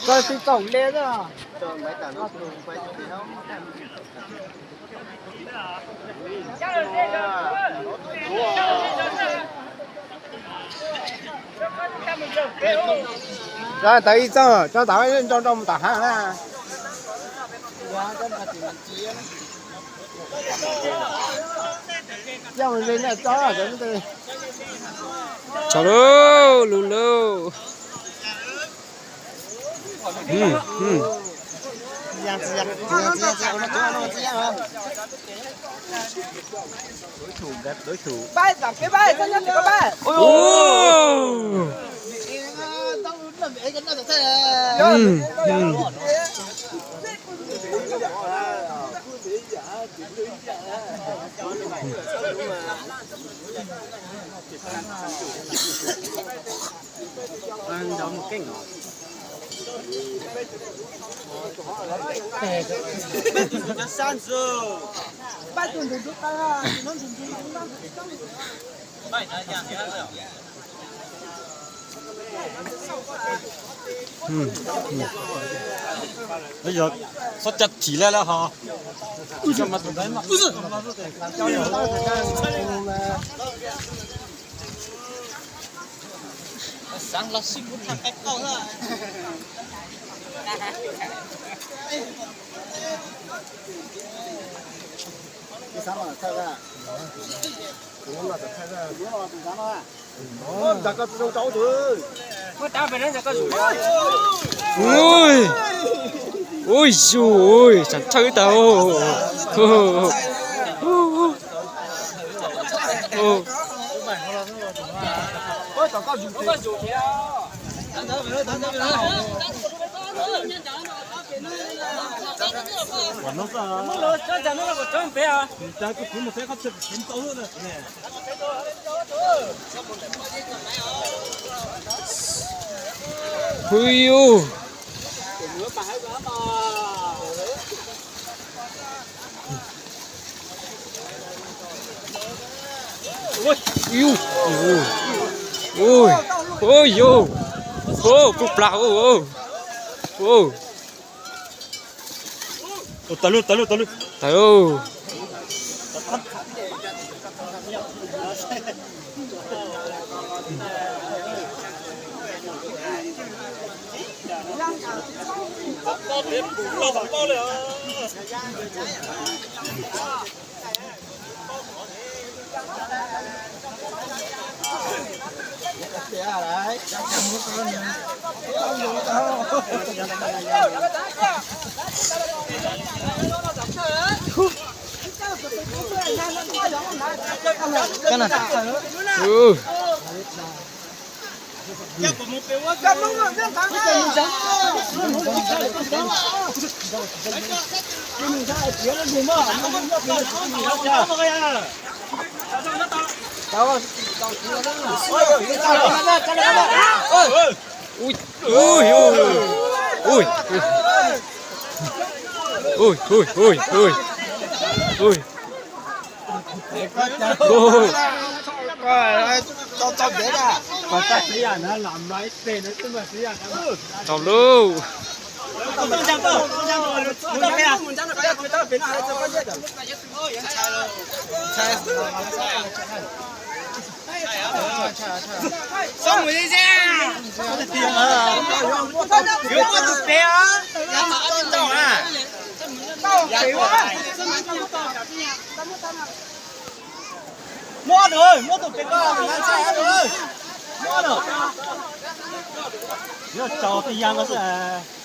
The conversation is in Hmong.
Koj tsis txaus le na. Cov ntawd ib txog, cov ntawd nrau nrau mus tom hav na. Tso lauj, lug lauj. Yog xob cov thim lawm lawm hos. Ui, ui, ui, tsam thawj tau. Ui yu. Ui yu. Ui yu. Ua kuj plag. Ua, tawm lug, tawm lug, tawm lug. Tawm lug. Ui, ui, ui, ui. Ui, ui, ui, ui. Ui. Ui. Tau lauj. Yuav muab tus pem os, yav tom ob tug tau na. Muab lawm, muab tus pem ko, muab lawm. Yuav tsaus tis yas ko xwb.